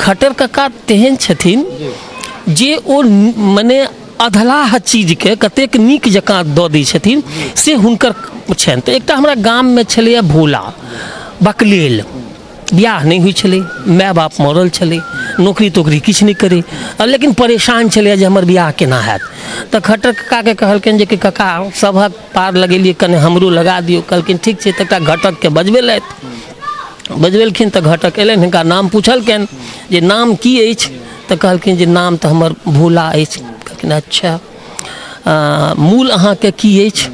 खट्टर कक्का तेहन छथिन जे ओ मने अधलाह चीजके कतेक नीक जकाँ दऽ दै छथिन से हुनकर छनि। तऽ एकटा हमरा गाममे छलैए भोला बकलेल, बियाह नहि होइ छलै, माय बाप मरल छलै, नौकरी तोकरी किछु नहि करै, लेकिन परेशान छलैए जे हमर बियाह केना हैत। तऽ खट्टर कक्काके कहलकनि जे कि कक्का सभक पार लगेलियै, कने हमरो लगा दियौ। कहलखिन ठीक छै। तऽ एकटा घटकके बजबेलथि, बजबेलखिन तऽ घटक अयलनि, हिनका नाम पुछलकनि जे नाम की अछि। तऽ कहलखिन जे नाम तऽ हमर भोला अछि। कहलखिन अच्छा, मूल अहाँके की अछि?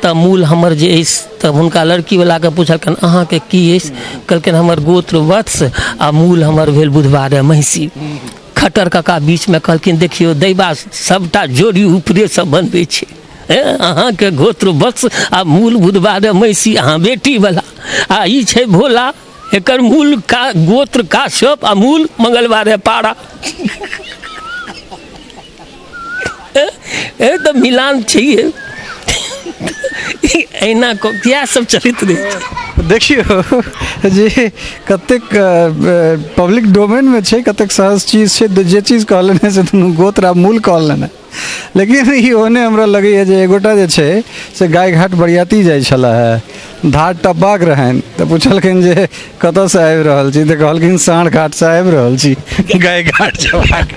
तऽ मूल हमर जे अछि, तऽ हुनका लड़कीवलाके पुछलकनि अहाँके की अछि? कहलखिन हमर गोत्र वत्स आ मूल हमर भेल बुधवारे महिषी। खट्टर कका बीचमे कहलखिन देखियौ दैबा सभटा जोड़ी ऊपरेसँ बनबै छै, अहाँके गोत्र वत्स आ मूल बुधवारे महिषी, अहाँ बेटीवला, आ ई छै भोला, एकर मूल का गोत्र काश्यप आ मूल मंगलवारे पारा। ए तऽ मिलान छैहे। एना इएह सब चलैत रहै छै। देखियौ जे कतेक पब्लिक डोमेनमे छै, कतेक सहज चीज छै। जे चीज कहलनि हेँ से दुनू गोत्र आ मूल कहलनि हेँ, लेकिन ई ओहने हमरा लगैए जे एगोटा जे छै से गाय घाट बरियाती जाइ छलै हे, धार टपबाक रहनि, तऽ पुछलखिन जे कतऽसँ आबि रहल छी? तऽ कहलखिन साँढ़ घाटसँ आबि रहल छी, गाय घाट जेबाक।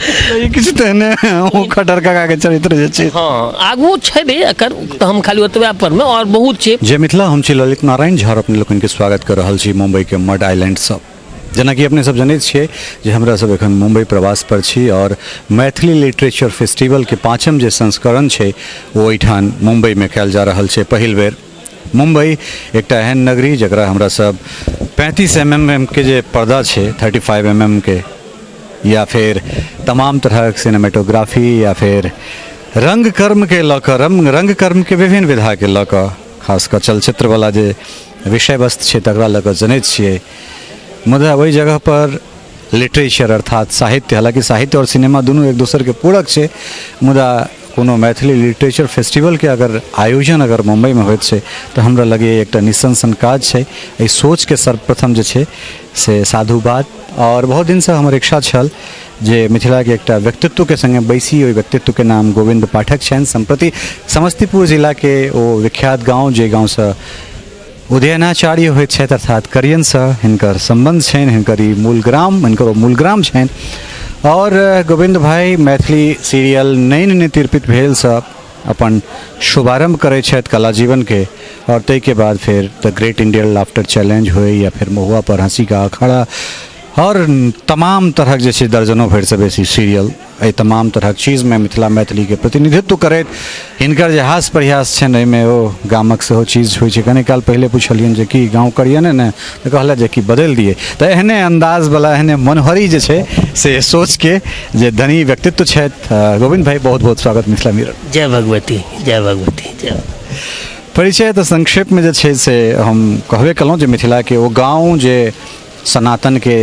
तऽ ई किछु तेहने ओ खटर काकाके चरित्र जे छै। हँ, आगू छै रे एकर, तऽ हम खाली ओतबे पर मे आओर बहुत छै। जय मिथिला, हम छी ललित नारायण झा, अपने लोकनिके स्वागत कऽ रहल छी मुम्बईके मड आइलैंडसँ। जेनाकि अपने सब जनैत छियै जे हमरा सब एखन मुम्बई प्रवास पर छी और मैथिली लिटरेचर फेस्टिवल के पाँचम जे संस्करण छै ओ एहिठाम मुम्बई में कयल जा रहल छै। पहिल बेर मुम्बई एकटा एहन नगरी जकरा हमरा सब 35 एम एम एम के जे पर्दा छै, 35 एम एम के, या फेर तमाम तरहक सिनेमेटोग्राफी या फेर रंगकर्म के लऽ कऽ, रंगकर्म के विभिन्न विधा के लऽ कऽ, खास कऽ चलचित्रवला जे विषय वस्तु छै तकरा लऽ कऽ जनैत छियै। मुदा ओहि जगहपर लिटरेचर अर्थात साहित्य, हालाँकि साहित्य आओर सिनेमा दुनू एक दोसरके पूरक छै, मुदा कोनो मैथिली लिटरेचर फेस्टिवलके अगर आयोजन अगर मुम्बईमे होइत छै तऽ हमरा लगैए एकटा निःसंसन काज छै। एहि सोचके सर्वप्रथम जे छै से साधुवाद। आओर बहुत दिनसँ हमर इच्छा छल जे मिथिलाके एकटा व्यक्तित्वके सङ्गे बैसी। ओहि व्यक्तित्वके नाम गोविन्द पाठक छनि। सम्प्रति समस्तीपुर जिलाके ओ विख्यात गाँव जे गाँवसँ उदयनाचार्य होइत छथि, अर्थात करियनसँ हिनकर सम्बन्ध छनि, हिनकर ई मूल ग्राम, हिनकर ओ मूल ग्राम छनि। आओर गोविन्द भाई मैथिली सीरियल नैन ने तिरपित भेलसँ अपन शुभारम्भ करै छथि कला जीवनके, आओर ताहिके बाद फेर the great Indian laughter challenge होइ या फेर महुआ पर हँसी का अखाड़ा, आओर तमाम तरहक जे छै दर्जनों भरिसँ बेसी सीरियल, एहि तमाम तरहक चीजमे मिथिला मैथिलीके प्रतिनिधित्व करैत हिनकर जे हास परिहास छनि एहिमे ओ गामक सेहो चीज होइ छै। कने काल पहिले पुछलियनि जे की गाँव करियने ने, तऽ कहलथि जे कि बदलि दियै। तऽ एहने अन्दाजवला एहने मनोहरी जे छै से सोचके जे धनी व्यक्तित्व छथि गोविन्द भाई, बहुत बहुत स्वागत मिथिला मिरर। जय भगवती, जय भगवती, जय। परिचय तऽ संक्षेपमे जे छै से हम कहबे केलहुँ जे मिथिलाके ओ गाँव जे सनातनके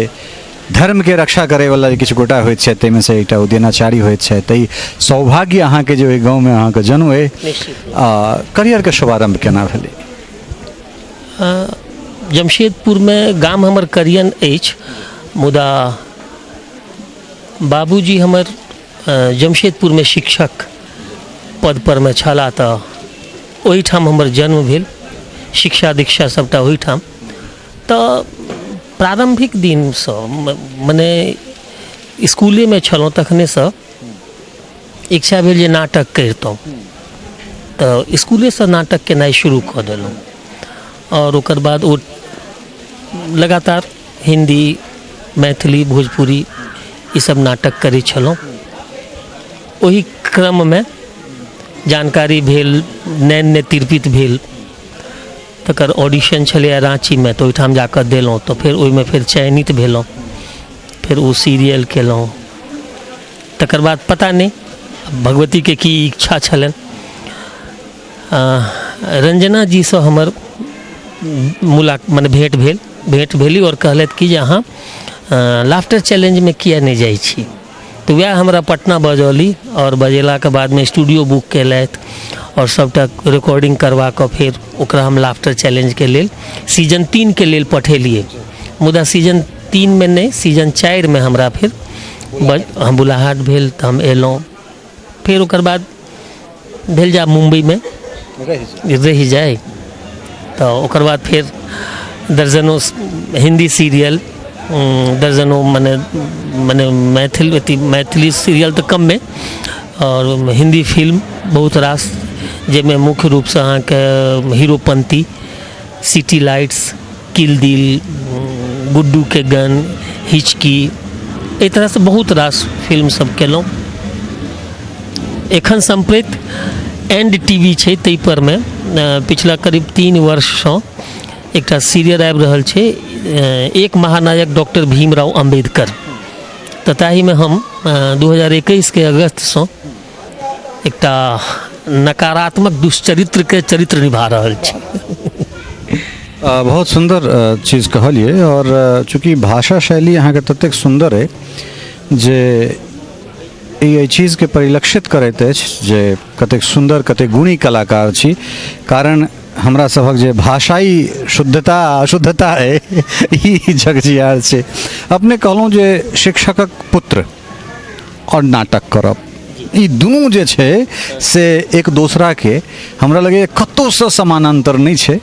धर्मके रक्षा करैवला जे किछु गोटा होइत छथि ताहिमे से एकटा उदयनाचार्य होइत छथि। ताहि सौभाग्य अहाँके जे ओहि गाँवमे अहाँके जन्म अइ, करियरके शुभारम्भ केना भेलै? जमशेदपुरमे गाम हमर करियन अछि, मुदा बाबूजी हमर जमशेदपुरमे शिक्षक पद परमे छलाह, तऽ ओहिठाम हमर जन्म भेल, शिक्षा दीक्षा सभटा ओहिठाम। तऽ प्रारम्भिक दिनसँ मने इसकुलेमे छलहुँ तखनेसँ इच्छा भेल जे नाटक करितहुँ, तऽ इसकुलेसँ नाटक केनाइ शुरू कऽ देलहुँ। आओर ओकर बाद ओ लगातार हिन्दी, मैथिली, भोजपुरी ईसब नाटक करै छलहुँ। ओहि क्रममे जानकारी भेल, नैन ने तिरपित भेल, तकर ऑडिशन छलैए राँचीमे, तऽ ओहिठाम जाकऽ देलहुँ, तऽ फेर ओहिमे फेर चयनित भेलहुँ, फेर ओ सीरियल केलहुँ। तकर बाद पता नहि भगवतीके की इच्छा छलनि, रंजना जीसँ हमर मने भेँट भेल, भेँट भेली आओर कहलथि कि जे अहाँ लाफ्टर चैलेंजमे किए नहि जाइ छी। तऽ वएह हमरा पटना बजौली आओर बजेलाके बादमे स्टूडियो बुक केलथि आओर सभटा रिकॉर्डिंग करवा कऽ फेर ओकरा हम लाफ्टर चैलेंजके लेल सीजन 3के लेल पठेलियै। मुदा सीजन 3मे नहि, सीजन 4मे हमरा फेर हम बुलाहट भेल तऽ हम एलहुँ। फेर ओकर बाद भेल जे आब मुम्बईमे रहि जाइ, तऽ ओकर बाद फेर दर्जनो हिन्दी सीरियल, दर्जनो मने मने मैथिल अथी मैथिली सीरियल तऽ कमे, आओर हिन्दी फिल्म बहुत रास, जाहिमे मुख्य रूपसँ अहाँके हीरोपन्ती, सिटी लाइट्स, किल दिल, गुड्डूके गन, हिचकी, एहि तरहसँ बहुत रास फिल्म सब केलहुँ। एखन सम्प्रति एंड टी वी छै, ताहिपर मे पिछला करीब 3 वर्षसँ एकटा सीरियल आबि रहल छै, एक महानायक डॉक्टर भीमराव अम्बेडकर। तऽ ताहिमे हम 2021के अगस्तसँ एकटा नकारात्मक दुष्चरित्रके चरित्र निभा रहल छी। बहुत सुन्दर चीज कहलियै, आओर चूँकि भाषा शैली अहाँके ततेक सुन्दर अइ जे ई एहि चीजके परिलक्षित करैत अछि जे कतेक सुन्दर, कतेक गुणी कलाकार छी। कारण हमरा सभक जे भाषाई शुद्धता आ अशुद्धता अइ ई जगजियार छै। अपने कहलहुँ जे शिक्षकक पुत्र आओर नाटक करब, ई दुनू जे छै से एक दोसराके हमरा लगैए कतहुसँ समानान्तर नहि छै।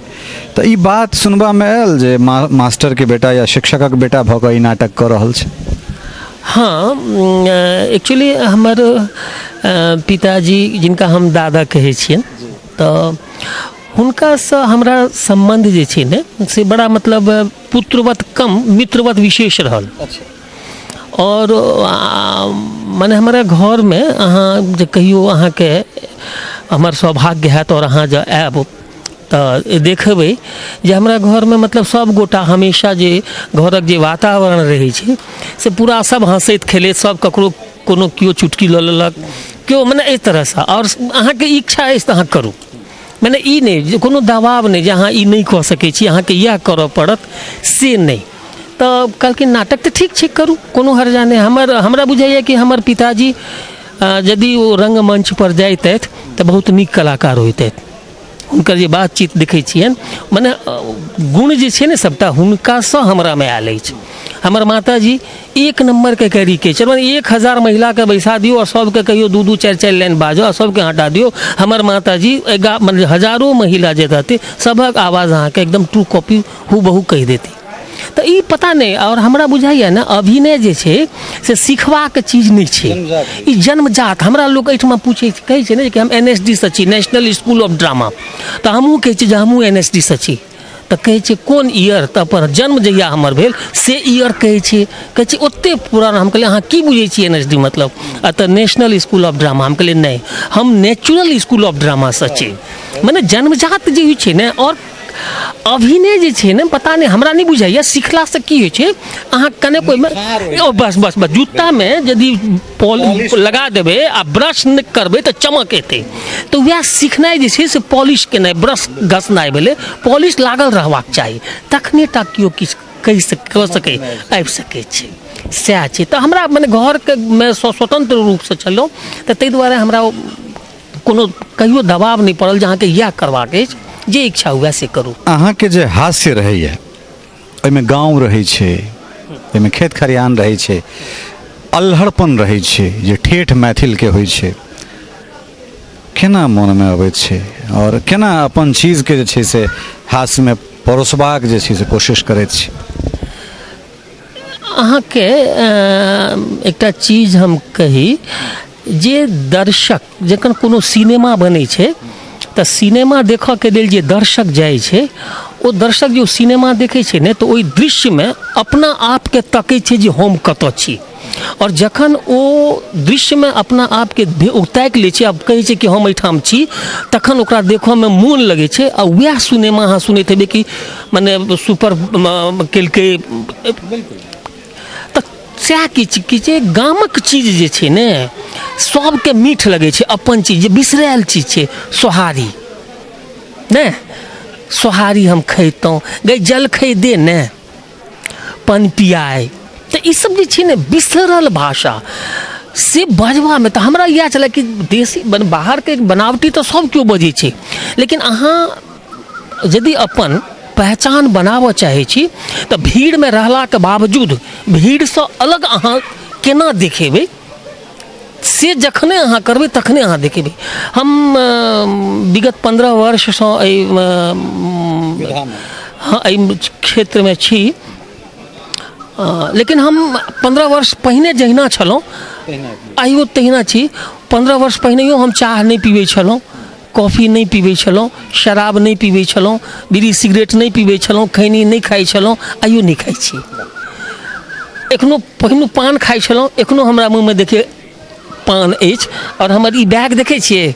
तऽ ई बात सुनबामे आयल जे मास्टरके बेटा या शिक्षकक बेटा भऽ कऽ ई नाटक कऽ रहल छै। हँ, एक्चुअली हमर पिताजी, जिनका हम दादा कहै छियनि, तऽ हुनकासँ हमरा सम्बन्ध जे छै ने से बड़ा मतलब पुत्रवत कम मित्रवत विशेष रहल। आओर मने हमरा घरमे अहाँ जे कहियो अहाँके हमर सौभाग्य हैत आओर अहाँ जँ आयब तऽ देखबै जे हमरा घरमे मतलब सब गोटा हमेशा जे घरक जे वातावरण रहै छै से पूरा सब हँसैत खेलैत, सब ककरो कोनो केओ चुटकी लऽ लेलक, केओ मने एहि तरहसँ। आओर अहाँके इच्छा अछि तऽ अहाँ करू, मने ई नहि जे कोनो दबाव नहि जे अहाँ ई नहि कऽ सकै छी, अहाँके इएह करऽ पड़त, से नहि। तऽ कहलखिन नाटक तऽ ठीक छै, करू, कोनो हर्जा नहि। हमरा बुझाइए कि हमर पिताजी यदि ओ रङ्गमञ्चपर जैतथि तऽ बहुत नीक कलाकार होइतथि। हुनकर जे बातचीत देखै छियनि, मने गुण जे छै ने सभटा हुनकासँ हमरामे आयल अछि। हमर माताजी एक नम्बरके कैरिकेचर, मने 1000 महिलाके बैसा दियौ आओर सभके कहियौ 2-2 4-4 लाइन बाजऽ आ सभके हटा दियौ, हमर माताजी मने हजारो महिला जे रहतै सभक आवाज अहाँके एकदम ट्रू कॉपी हूबहू कहि देती। तऽ ई पता नहि, आओर हमरा बुझाइए ने अभिनय जे छै से सिखबाक चीज नहि छै, ई जन्मजात। हमरा लोक एहिठमा पूछै कहै छै ने कि हम एन एस डी सँ छी, नेशनल स्कूल ऑफ ड्रामा, तऽ हमहूँ कहै छी जे हमहूँ एन एस डी सँ छी। तऽ कहै छै कोन ईयर, तऽ अपन जन्म जहिया हमर भेल से ईयर कहै छै, कहै छै ओतेक पुराना। हम कहलियै अहाँ की बुझै छियै एन एस डी मतलब? एतऽ नेशनल स्कूल ऑफ ड्रामा। हम कहलियै नहि, हम नेचुरल स्कूल ऑफ ड्रामासँ छी। मने जन्मजात जे होइ छै ने, आओर अभिनय जे छै ने, पता नहि हमरा नहि बुझाइए सिखलासँ की होइ छै। अहाँ कने ओहिमे ओ बस बस बस जूतामे यदि पॉल लगा देबै आ ब्रश नहि करबै तऽ चमक एतै। तऽ वएह सिखनाइ जे छै से पॉलिश केनाइ, ब्रश घसनाइ भेलै, पॉलिश लागल रहबाक चाही, तखने टा केओ किछु कहि कऽ सकै, आबि सकै छै, सएह छै। तऽ हमरा मने घरके मे स्वतन्त्र रूपसँ छलहुँ, तऽ ताहि दुआरे हमरा कोनो कहियो दबाव नहि पड़ल जे अहाँके इएह करबाक अछि, जे इच्छा हुए से करू। अहाँके जे हास्य रहैए ओहिमे गाँव रहै छै, ओहिमे खेत खरिहान रहै छै, अल्हड़पन रहै छै जे ठेठ मैथिलके होइ छै, केना मोनमे अबैत छै आओर केना अपन चीजके जे छै से हास्यमे परोसबाक जे छै से कोशिश करैत छी? अहाँके एकटा चीज हम कही जे दर्शक जखन कोनो सिनेमा बनै छै तऽ सिनेमा देखऽके लेल जे दर्शक जाइ छै, ओ दर्शक जे ओ सिनेमा देखै छै ने तऽ ओहि दृश्यमे अपना आपके तकै छै जे हम कतऽ छी। आओर जखन ओ दृश्यमे अपना आपके ओ ताकि लै छै आ कहै छै कि हम एहिठाम छी, तखन ओकरा देखऽमे मोन लगै छै। आ वएह सिनेमा अहाँ सुनैत हेबै कि मने सुपर केलकै, तऽ सएह किछु कि छै गामक चीज जे छै ने सभके मीठ लगै छै। अपन चीज जे बिसरायल चीज छै, सोहारी ने, सोहारी हम खैतहुँ गै जलखै दे ने पनपियाइ, तऽ ईसब जे छै ने बिसरल भाषा से बजबामे तऽ हमरा इएह छलै कि देशी बाहरके बनावटी तऽ सब केओ बजै छै, लेकिन अहाँ यदि अपन पहचान बनाबऽ चाहै छी तऽ भीड़मे रहलाके बावजूद भीड़सँ अलग अहाँ केना देखेबै से जखने अहाँ करबै तखने अहाँ देखेबै। हम विगत 15 वर्षसँ एहि, हँ, एहि क्षेत्रमे छी, लेकिन हम 15 वर्ष पहिने जहिना छलहुँ आइयो तहिना छी। 15 वर्ष पहिनहियो हम चाह नहि पीबै छलहुँ, कॉफी नहि पीबै छलहुँ, शराब नहि पीबै छलहुँ, बीड़ी सिगरेट नहि पीबै छलहुँ, खैनी नहि खाइ छलहुँ, आइयो नहि खाइ छी। एखनो पहिनो पान खाइ छलहुँ, एखनो हमरा मुँहमे देखियै पान अछि। आओर हमर ई बैग देखै छियै,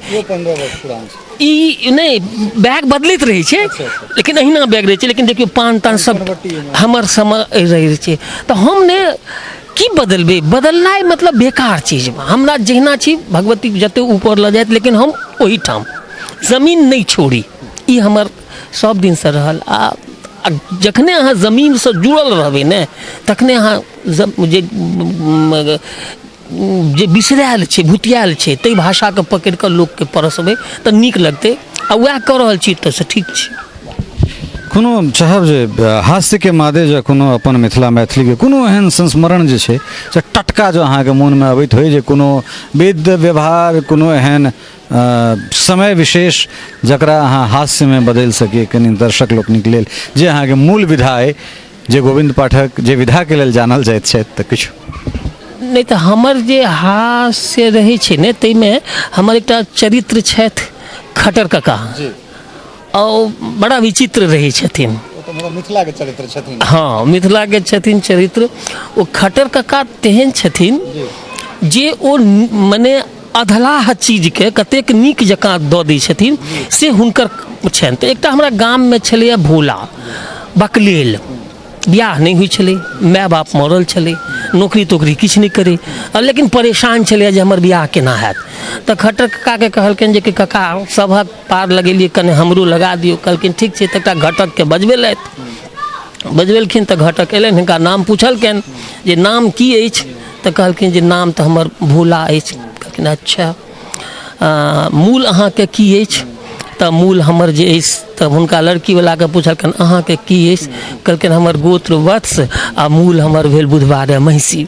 ई नहि, बैग बदलैत रहै छै लेकिन अहिना बैग रहै छै, लेकिन देखियौ पान तान सब हमर समय रहै छै। तऽ हम ने की बदलबै, बदलनाइ मतलब बेकार चीज। हमरा जहिना छी भगवती जते ऊपर लऽ जाइत, लेकिन हम ओहिठाम जमीन नहि छोड़ी, ई हमर सब दिनसँ रहल। आ जखने अहाँ जमीनसँ जुड़ल रहबै ने तखने अहाँ जे जे बिसरायल छै, भुतियायल छै, ताहि भाषाके पकड़ि कऽ लोकके परसबै तऽ नीक लगतै, आ वएह कऽ रहल छी तऽ से ठीक छै। कोनो चाहब जे हास्यके मादे जे कोनो अपन मिथिला मैथिलीके कोनो एहन संस्मरण जे छै से टटका जो अहाँके मोनमे अबैत होइ, जे कोनो विध व्यवहार, कोनो एहन समय विशेष जकरा अहाँ हास्यमे बदलि सकी कनि दर्शक लोकनिक लेल, जे अहाँके मूल विधा अइ, जे गोविन्द पाठक जे विधाके लेल जानल जाइत छथि, तऽ किछु नहि। तऽ हमर जे हास्य रहै छै ने ताहिमे हमर एकटा चरित्र छथि खटर कका, आ ओ बड़ा विचित्र रहै छथिन। मिथिलाके चरित्र छथिन। हँ, मिथिलाके छथिन चरित्र। ओ खटर कका तेहन छथिन जे ओ मने अधलाह चीजके कतेक नीक जकाँ दऽ दै छथिन से हुनकर छनि। तऽ एकटा हमरा गाममे छलैए भोला बकलेल, बियाह नहि होइ छलै, माय बाप मरल छलै, नौकरी तोकरी किछु नहि करै, लेकिन परेशान छलैए जे हमर बियाह केना हैत। तऽ खट्टर ककाके कहलकनि जे कि कका सभक पार लगेलियै, कने हमरो लगा दियौ। कहलखिन ठीक छै। तऽ एकटा घटकके बजबेलथि, बजबेलखिन तऽ घटक अयलनि, हिनका नाम पुछलकनि जे नाम की अछि, तऽ कहलखिन जे नाम तऽ हमर भोला अछि। कहलखिन अच्छा, मूल अहाँके की अछि? तऽ मूल हमर जे अछि, तऽ हुनका लड़कीवलाके पुछलकनि अहाँके की अछि? कहलखिन हमर गोत्र वत्स आ मूल हमर भेल बुधवारे महिषी।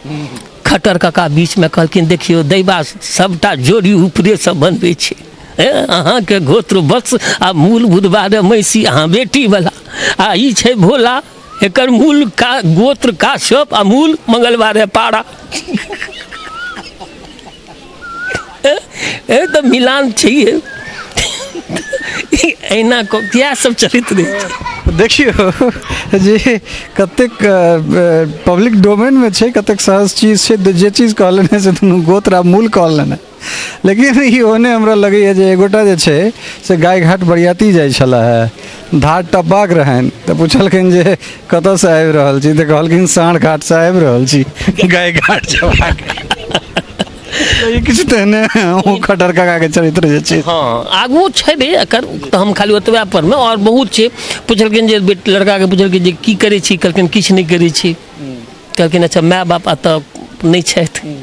खट्टर कका बीचमे कहलखिन देखियौ दैबा सभटा जोड़ी ऊपरेसँ बनबै छै, अहाँके गोत्र वत्स आ मूल बुधवारे महिषी, अहाँ बेटीवला, आ ई छै भोला, एकर मूल का गोत्र काश्यप आ मूल मंगलवारे पारा। ए तऽ मिलान छैहे, एहिना इएह सब चलैत रहै छै। देखियौ जे कतेक पब्लिक डोमेनमे छै, कतेक सहज चीज छै। जे चीज कहलनि हेँ से दुनू गोत्र आ मूल कहलनि हेँ, लेकिन ई ओहने हमरा लगैए जे एगोटा जे छै से गाय घाट बरियाती जाइ छलै हे, धार टपबाक रहनि, तऽ पुछलखिन जे कतऽसँ आबि रहल छी, तऽ कहलखिन साँढ़ घाटसँ आबि रहल छी, गाय घाट जेबाक। ई किछु तेहने ओ खटर काकाके चरित्र जे छै। हँ, आगुओ छै रे एकर, तऽ हम खाली ओतबे परमे, आओर बहुत छै। पुछलखिन जे लड़काके पुछलखिन जे की करै छी? कहलखिन किछु नहि करै छी। कहलखिन अच्छा, माय बाप एतऽ नहि छथि?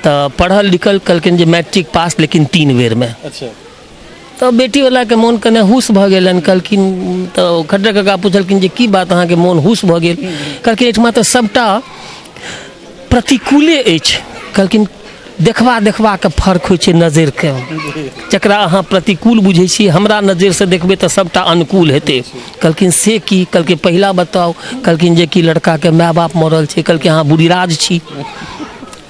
तऽ पढ़ल लिखल? कहलखिन जे मैट्रिक पास, लेकिन 3 बेरमे। तऽ बेटीवलाके मोन कने हुस भऽ गेलनि। कहलखिन, तऽ खट्टर काका पुछलखिन जे की बात अहाँके मोन हुस भऽ गेल? कहलखिन एहिठमा तऽ सभटा प्रतिकूले अछि। कहलखिन देखबा देखबाके फर्क होइ छै नजरिके, जकरा अहाँ प्रतिकूल बुझै छी हमरा नजरिसँ देखबै तऽ सभटा अनुकूल हेतै। कहलखिन से की? कहलखिन पहिला बताउ। कहलखिन जे कि लड़काके माय बाप मरल छै। कहलखिन अहाँ बुढ़िराज छी,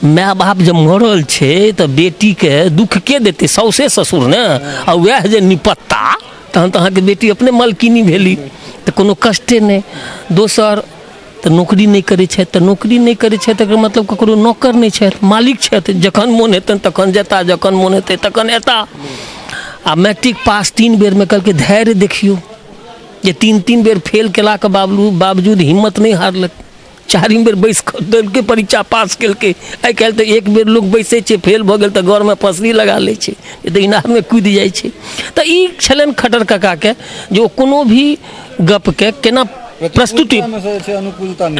माय बाप जब मरल छै तऽ बेटीके दुःख के देतै? साउसे ससुर ने, आ वएह जे निपत्ता, तहन तऽ अहाँके बेटी अपने मलकिनी भेली, तऽ कोनो कष्टे नहि। दोसर तऽ नौकरी नहि करै छथि, तऽ नौकरी नहि करै छथि एकर मतलब ककरो नौकर नहि छथि, मालिक छथि, जखन मोन हेतनि तखन जेता, जखन मोन हेतै तखन एता। आ मैट्रिक पास 3 बेरमे। कहलकै धैर्य देखियौ जे 3-3 बेर फेल केलाके बावजूद हिम्मत नहि हारलक, 4 बेर बैस कऽ देलकै परीक्षा पास केलकै। आइ काल्हि तऽ एक बेर लोक बैसै छै, फेल भऽ गेल तऽ घरमे फँसरी लगा लै छै, तऽ इनारमे कुदि जाइ छै। तऽ ई छलनि खट्टर काकाके जे ओ कोनो भी गपके केना प्रस्तुति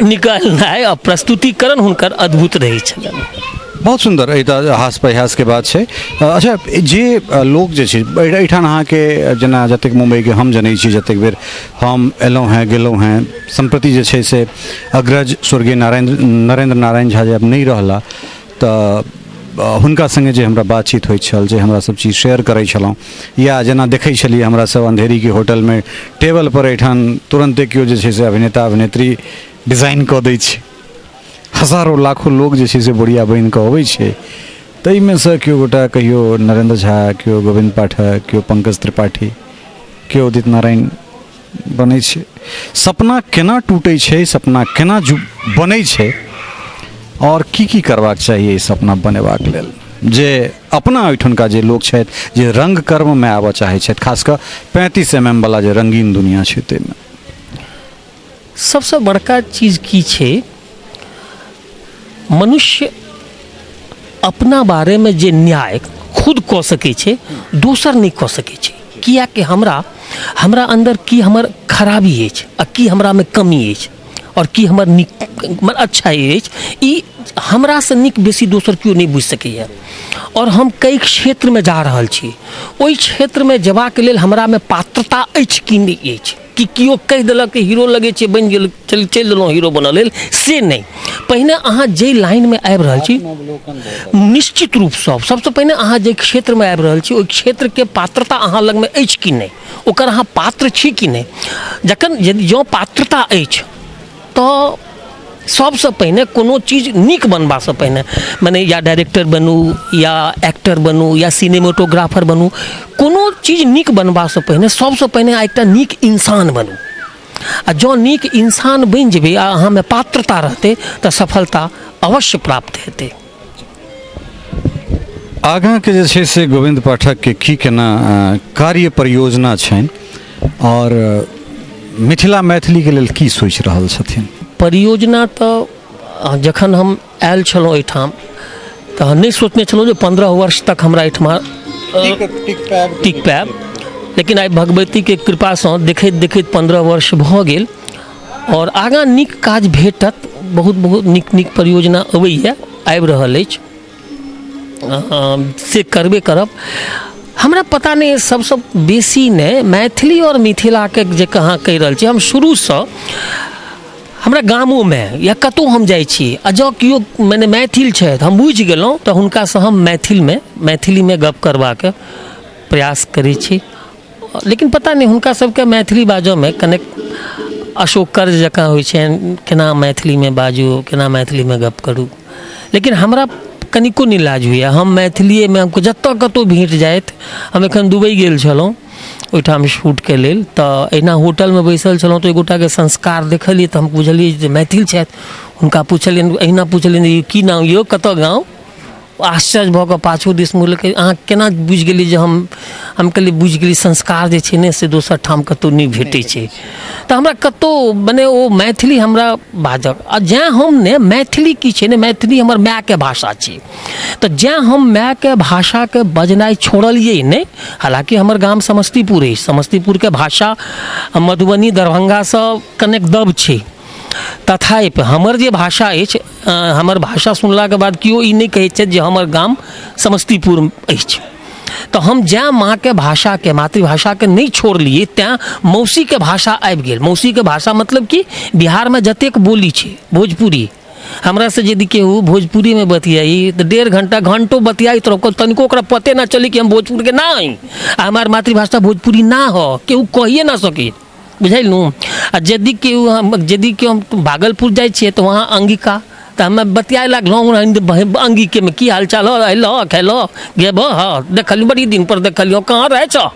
निकालनाइ आ प्रस्तुतिकरण हुनकर अद्भुत रहै छलनि। बहुत सुन्दर, एहि तऽ हास परिहासके बात छै। अच्छा, जे लोक जे छै एहिठाम अहाँके जेना जतेक मुम्बईके हम जनै छी, जतेक बेर हम एलहुँ हेँ गेलहुँ हेँ, सम्प्रति जे छै से अग्रज स्वर्गीय नरेन्द्र नारायण झा जे आब नहि रहला, तऽ हुनका सङ्गे जे हमरा बातचीत होइत छल, जे हमरा सब चीज शेयर करै छलहुँ, या जेना देखै छलियै हमरा सब अन्धेरीके होटलमे टेबलपर एहिठाम तुरन्ते केओ जे छै से अभिनेता अभिनेत्री डिजाइन कऽ दै छै, हजारो लाखो लोक जे छै से बोरिया बनि कऽ अबै छै, ताहिमे सँ केओ गोटा कहियो नरेन्द्र झा, केओ गोविन्द पाठक, केओ पंकज त्रिपाठी, केओ उदित नारायण बनै छै। सपना केना टूटै छै, सपना केना बनै छै, आओर की की करबाक चाही एहि सपना बनेबाक लेल, जे अपना ओहिठुनका जे लोक छथि जे रङ्गकर्ममे आबऽ चाहै छथि, खास कऽ 35 एम एम वला जे रङ्गीन दुनिआ छै ताहिमे? सबसँ बड़का चीज की छै, मनुष्य अपना बारेमे जे न्याय खुद कऽ सकै छै दोसर नहि कऽ सकै छै। किएकि हमरा हमरा अन्दर की हमर खराबी अछि आ की हमरामे कमी अछि आओर की हमर नीक अच्छाई अछि, ई हमरासँ नीक बेसी दोसर केओ नहि बुझि सकैए। आओर हम कई क्षेत्रमे जा रहल छी, ओहि क्षेत्रमे जेबाक लेल हमरामे पात्रता अछि कि नहि अछि, कि केओ कहि देलक कि हीरो लगै छै बनि गेल, चलि चलि देलहुँ हीरो बनऽ लेल, से नहि। पहिने अहाँ जाहि लाइनमे आबि रहल छी, निश्चित रूपसँ सबसँ पहिने अहाँ जाहि क्षेत्रमे आबि रहल छी ओहि क्षेत्रके पात्रता अहाँ लगमे अछि कि नहि, ओकर अहाँ पात्र छी कि नहि। जखन यदि जँ पात्रता अछि तऽ सबसँ पहिने कोनो चीज नीक बनबासँ पहिने, मने या डायरेक्टर बनू या एक्टर बनू या सिनेमेटोग्राफर बनू, कोनो चीज नीक बनबासँ पहिने सबसँ पहिने अहाँ एकटा नीक इंसान बनू। आ जँ नीक इंसान बनि जेबै आ अहाँमे पात्रता रहतै तऽ सफलता अवश्य प्राप्त हेतै। आगाँके जे छै से गोविन्द पाठकके की केना कार्य परियोजना छनि आओर मिथिला मैथिलीके लेल की सोचि रहल छथिन? परियोजना तऽ जखन हम आयल छलहुँ एहिठाम तऽ नहि सोचने छलहुँ जे 15 वर्ष तक हमरा एहिठमा टिक पायब, लेकिन आइ भगवतीके कृपासँ देखैत देखैत 15 वर्ष भऽ गेल आओर आगाँ नीक काज भेटत। बहुत बहुत नीक नीक परियोजना अबैए, आबि रहल अछि, से करबे करब। हमरा पता नहि, सबसँ बेसी नहि मैथिली आओर मिथिलाके जे कहाँ कहि रहल छी, हम शुरूसँ हमरा गामोमे या कतहु हम जाइ छी आ जँ केओ मने मैथिल छथि, हम बुझि गेलहुँ तऽ हुनकासँ हम मैथिलीमे गप करबाक प्रयास करै छी। लेकिन पता नहि हुनका सबके मैथिली बाजऽमे कनेक अशोकर्ज जकाँ होइ छनि, केना मैथिलीमे बाजू, केना मैथिलीमे गप करू। लेकिन हमरा कनिको नहि लाज होइए, हम मैथिलिएमे जतऽ कतहु भेट जाथि। हम एखन दुबई गेल छलहुँ ओहिठाम शूटके लेल, तऽ एहिना होटलमे बैसल छलहुँ तऽ एक गोटाके संस्कार देखलियै तऽ हम बुझलियै जे मैथिल छथि। हुनका पुछलियनि, एहिना पुछलियनि, की नाम यौ, कतऽ गाँव? आश्चर्य भऽ कऽ पाछू दिस मुड़लकै, अहाँ केना बुझि गेलियै जे हम कहलियै बुझि गेलियै, संस्कार जे छै ने से दोसर ठाम कतहु नहि भेटै छै। तऽ हमरा कतहु मने ओ मैथिली हमरा बाजब आ जैँ हम ने मैथिली की छै ने, मैथिली हमर मायके भाषा छी, तऽ जैँ हम मायके भाषाके बजनाइ छोड़लियै नहि। हालाँकि हमर गाम समस्तीपुर अछि, समस्तीपुरके भाषा मधुबनी दरभङ्गासँ कनेक दब छै, तथापि हमर जे भाषा अछि, हमर भाषा सुनलाके बाद केओ ई नहि कहै छथि जे हमर गाम समस्तीपुर अछि। तऽ हम जैँ माँके भाषाके, मातृभाषाके नहि छोड़लियै, तैँ मौसीके भाषा आबि गेल। मौसीके भाषा मतलब कि बिहारमे जतेक बोली छै भोजपुरी, हमरासँ यदि केहू भोजपुरीमे बतियाइ तऽ 1.5 घण्टा घण्टो बतियाइत रहब, तनिको ओकरा पते ना चली कि हम भोजपुरके ना हई आ हमार मातृभाषा भोजपुरी ना हो, केहू कहिए ना सकी, बुझलहुँ। आ यदि केओ हम यदि केओ हम भागलपुर जाइ छियै तऽ वहाँ अंगिका तऽ हमे बतियाए लागलहुँ अंगिकेमे, की हाल चाल हो, अयलह खेलह गेबह, हँ देखलियौ बड़ी दिनपर देखलियौ, कहाँ रहै छह?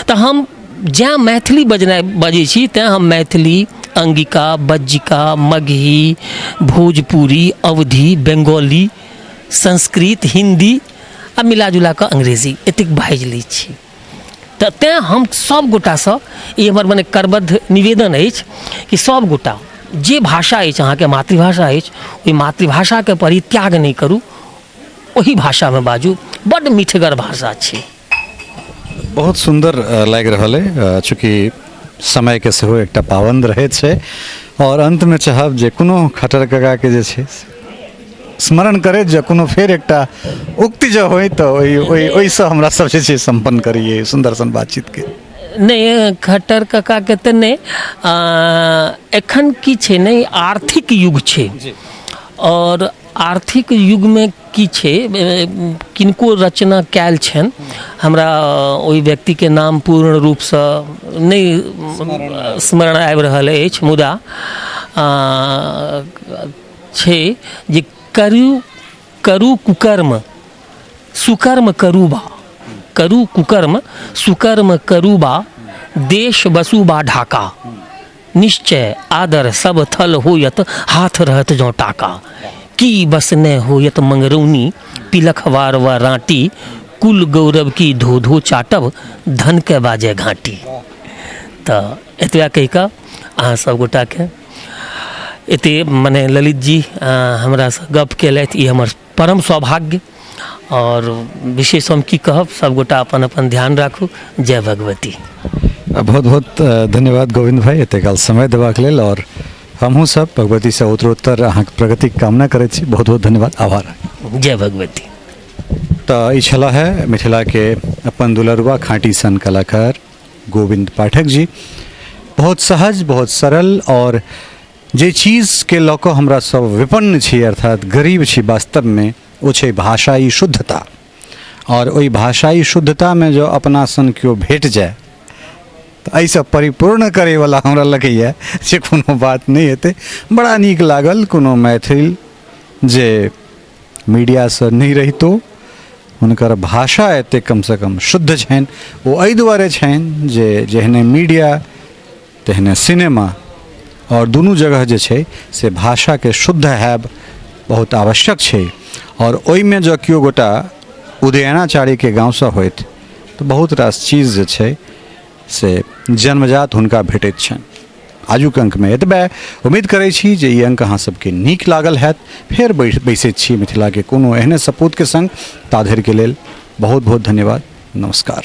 तऽ हम जैँ मैथिली बजनाइ बजै छी तैँ हम मैथिली, अंगिका, बज्जिका, मगही, भोजपुरी, अवधी, बंगाली, संस्कृत, हिन्दी आ मिला जुला कऽ अंग्रेजी एतेक बाजि लै छी। तऽ तेँ हम सब गोटासँ ई हमर मने करबद्ध निवेदन अछि कि सब गोटा जे भाषा अछि अहाँके मातृभाषा अछि, ओहि मातृभाषाके परित्याग नहि करू, ओहि भाषामे बाजू, बड्ड मिठगर भाषा छै। बहुत सुन्दर लागि रहल अइ। चूँकि समयके सेहो एकटा पाबन्द रहै छै, आओर अन्तमे चाहब जे कोनो खट्टर काकाके जे छै स्मरण करैत जँ कोनो फेर एकटा उक्ति जँ होइ तऽ ओहि ओहि ओहिसँ हमरा सब जे छै सम्पन्न करियै सुन्दर सन बातचीतके। नहि, खट्टर काकाके तऽ नहि। एखन की छै ने, आर्थिक युग छै आओर आर्थिक युगमे की छै, किनको रचना कयल छनि, हमरा ओहि व्यक्तिके नाम पूर्ण रूपसँ नहि स्मरण आबि रहल अछि, मुदा छै जे करू करू कुकर्म सुकर्म करू बा, करू कुकर्म सुकर्म करू बा, देश बसु बा ढाका, निश्चय आदर सब थल होयत हाथ रहत जँ टाका, की बस ने होयत मंगरौनी पिलखवार वा राँटी, कुल गौरव की धो धो चाटब धन के बाजे घाटी। तऽ एतबा कहि कऽ अहाँ सब गोटाके एते मने ललित जी हमरासँ गप केलथि, ई हमर परम सौभाग्य। आओर विशेष हम की कहब, सबगोटा अपन अपन ध्यान राखू। जय भगवती। बहुत बहुत धन्यवाद गोविंद भाई एते काल समय देबाक लेल, और हमहूँ सब भगवतीसँ उत्तरोत्तर अहाँके प्रगतिक कामना करैत छी। बहुत बहुत धन्यवाद, आभार। जय भगवती। तऽ ई छलाह है मिथिलाके अपन दुलरुआ खाँटी सन कलाकार गोविंद पाठक जी। बहुत सहज, बहुत सरल, और जे चीजके लऽ कऽ हमरा सब विपन्न छी अर्थात गरीब छी वास्तवमे, ओ छै भाषाई शुद्धता। आओर ओहि भाषाई शुद्धतामे जँ अपना सन केओ भेट जाय तऽ एहिसँ परिपूर्ण करैवला हमरा लगैए जे कोनो बात नहि हेतै। बड़ा नीक लागल कोनो मैथिल जे मीडियासँ नहि रहितो हुनकर भाषा एतेक कमसँ कम शुद्ध छनि। ओ एहि दुआरे छनि जे जेहने मीडिया तेहने सिनेमा, आओर दुनू जगह जे छै से भाषाके शुद्ध हैब बहुत आवश्यक छै। आओर ओहिमे जँ केओ गोटा उदयनाचार्यके गाँवसँ होथि तऽ बहुत रास चीज जे छै से जन्मजात हुनका भेटैत छनि। आजुक अङ्कमे एतबे। उम्मीद करै छी जे ई अङ्क अहाँ सबके नीक लागल हैत। फेर बैसैत छी मिथिलाके कोनो एहने सपूतके सङ्ग। ता धरिके लेल बहुत बहुत धन्यवाद, नमस्कार।